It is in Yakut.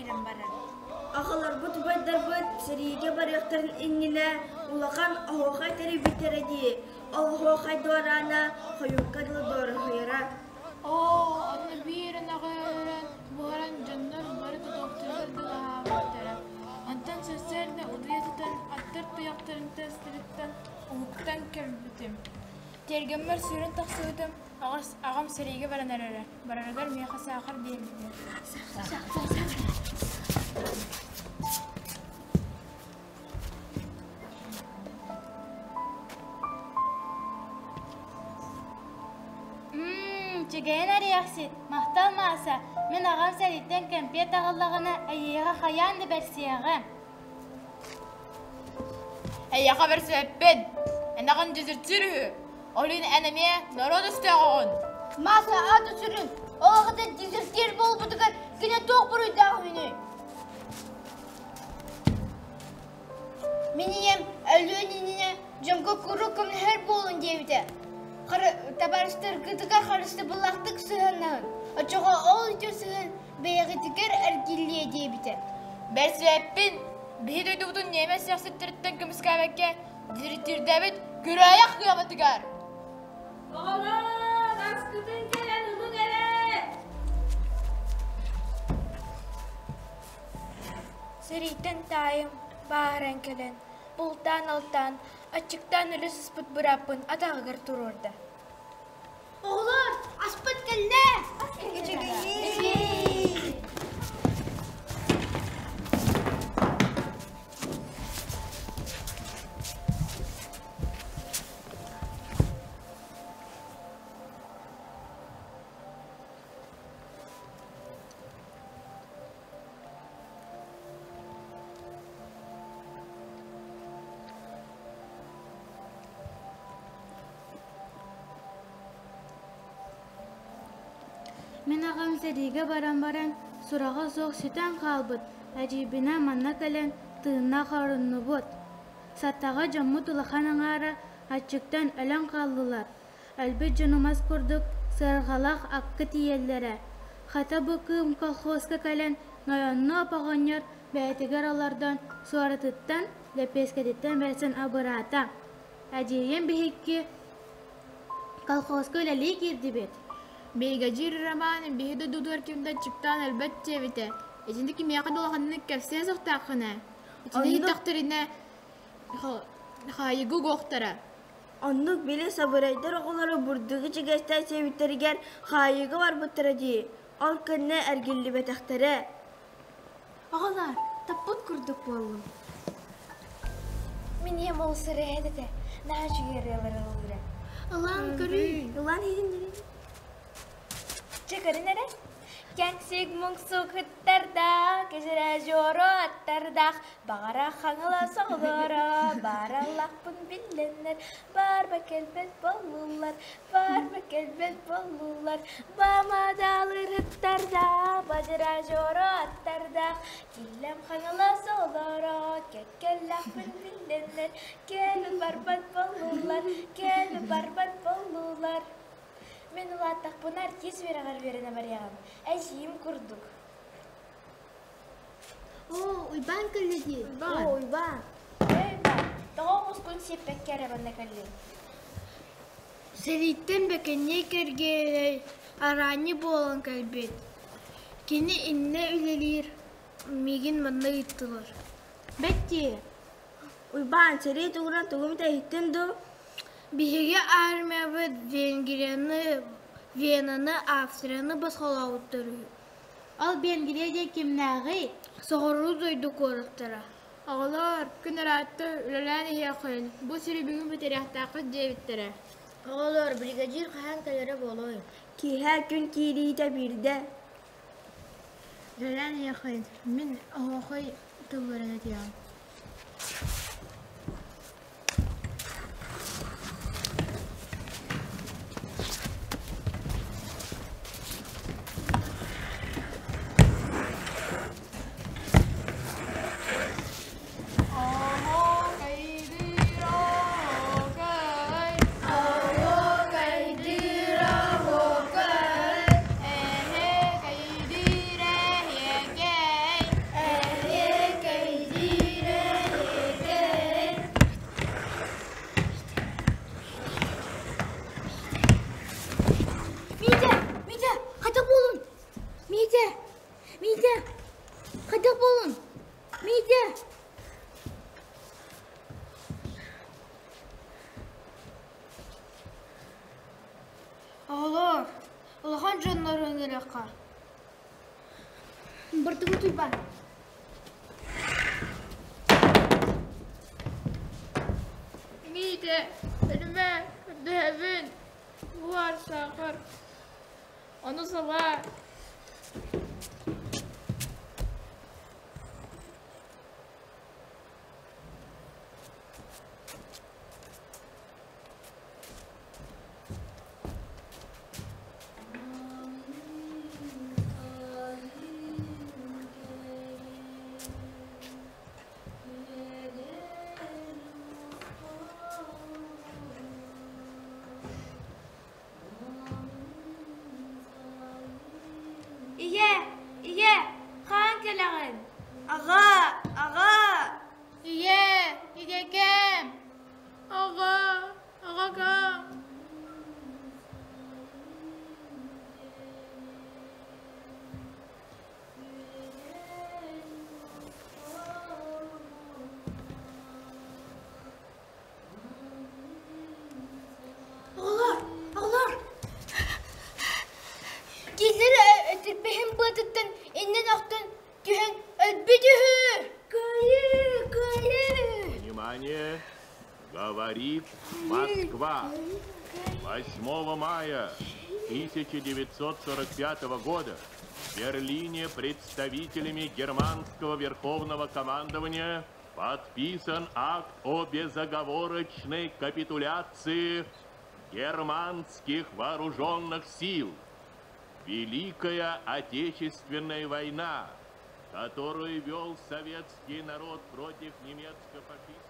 түһэрэн барар. Аҕаларбыт убайдарбыт сэриигэ барыахтарын иннинэ улахан оһуохай тэрийбиттэрэ дии. Ол оһуохай дуораана хойукка дылы дуораһыйара. Оо, онно биир ынаҕы өлөрөн, буһаран дьоннор бары тутуохтарыгар дылы аһаабыттара. Онтон сарсыарда утуйа сытан аттар туйахтарын тыастарыттан уһуктан кэлбитим. Тиэргэммэр сүүрэн тахсыбытым, аҕам сэриигэ баран эрэрэ, барарыгар миэхэ саахар биэрбитэ. Чэгэйэн эриэхсит, махтал Мааса, мин аҕам сэрииттэн кэмпиэт аҕаллаҕына эйиэхэ хайаан да бэрсиэҕим. Эйиэхэ бэрсибэппин, эн дезертир үһү, ол иһин эн эмиэ норуот өстөөҕөҕүн. Мааса аата сүрүн, ол аҕата дезертир буолбутугар кини туох буруйдаах үһүнүй? Мин ийэм өлүөн иннинэ дьоҥҥо куруук көмөлөһөр буолун диэбитэ. Табаарыстаргытыгар харыстабыллаахтык сыһыаннаһын, оччоҕо ол үтүө сыһыан бэйэҕитигэр эргиллиэ диэбитэ. Бэрсибэппин, биһи дойдубутун ньиэмэс сиэхситтэриттэн көмүскээбэккэ дезертирдээбит күрээйэх кыаматыгар. Оҕолоор, аскытын кэлэн ылыҥ эрэ! Сэрииттэн таайым бааһыран кэлэн, бултаан-алтаан, аччыктаан өлө сыспыт бырааппын атаҕыгар туруорда. Оҕолор, аспыт кэллэ! Мин аҕам сэриигэ баран баран сураҕа суох сүтэн хаалбыт, эдьиийбинээн манна кэлэн тыыннаах оруннубут. Саттаҕа дьоммут улахан аҥаара аччыктан өлөн хааллылар. Өлбүт дьону мас курдук сыарҕалаах акка тиийэллэрэ. Хата бу кыым колхозка кэлэн нойоннооп оҕонньор бэйэтигэр олордон суоратыттан, лэппиэскэтиттэн бэрсэн абыраата. Эдьиийим биһикки колхозка үлэлии киирдибит. Биригэдьиир Роман биһи дойдутугар ким да аччыктаан өлбөт диэбитэ. Итини кимиэхэ да улаханнык кэпсиэ суохтааххын ээ. Итини Оннук иһиттэхтэринэ хаайыгы угуохтара. Оннук били сабырайдар оҕолоро бурдугу чигэстээн сиэбиттэригэр хаайыыга барбыттара дии, ол кэннэ эргиллибэтэхтэрэ. Оҕолоор, таппыт курдук буоллум. Мин ийэм ол сырыһыт этэ, наһаа үчүгэй ырыалары ыллыыра. Ылан көрүй. Ылан иһин Чэ көрүн эрэ. Кэҥсик муҥсук ыттардаах, кэжэрэ дьоро аттардаах, баҕара хаҥыла соҕолоро, баараллахпын биллэннэр, баарба кэлбэт боллуллар, баарба кэлбэт боллуллар, баамадаалыр ыттардаах, бадьыра дьоро аттардаах, киллэм хаҥыла соҕолоро, кэккэллэхпин биллэннэр, кэлин барбат боллуллар, кэлин барбат боллуллар. Мин улааттахпына артист үөрэҕэр үөрэнэ барыаҕым, эдьиийим курдук. Оо, Уйбаан кэллэ дии. Оо, Уйбаан. Эй, Уйбаан, тоҕо оҕускун сиэппэккэ эрэ манна кэллиҥ? Сэрииттэн Бэкэнньэй Кэргиэлэй араанньы буолан кэлбит. Кини иннэ үлэлиир, миигин манна ыыттылар. Бэттии, Уйбаан, сэрии тугунан тугу эмит иһиттин дуу? Биһиги армиябыт Венгрияны, Венаны, Австрияны босхолообуттар үһү. Ол Венгрия диэн кимнээҕий? Соҕуруу дойду куораттара. Оҕолоор, күн ыраатта үлэлээн иһиэххин, бу сири бүгүн бүтэрээхтээххит диэбиттэрэ. Оҕолоор, бригадир хаһан кэлэрэ буолуой? Киэһэ күн киириитэ биирдэ. Үлэлээн иһиэххин, мин оһуохай тылларын этиэҕим. ыҥырыахха. Бырдыгы туйбан. Миитэ, өлүмэ, көрдөһөбүн. Буар саахар. Ону салаа. Ийэ, ийэ, хаан кэлэҕин? Аҕа, аҕа! Ийэ, ийэкэм! Аҕа, аҕакам! Оҕолор, оҕолор! Киһилэр этирбэһин быатыттан иннин охтон түһэн өлбүт үһү! Кыайыы! Кыайыы! Внимание! Говорит Москва! 8 мая 1945 года в Берлине представителями германского верховного командования подписан акт о безоговорочной капитуляции германских вооруженных сил. Великая Отечественная война, которую вел советский народ против немецко-фашистских...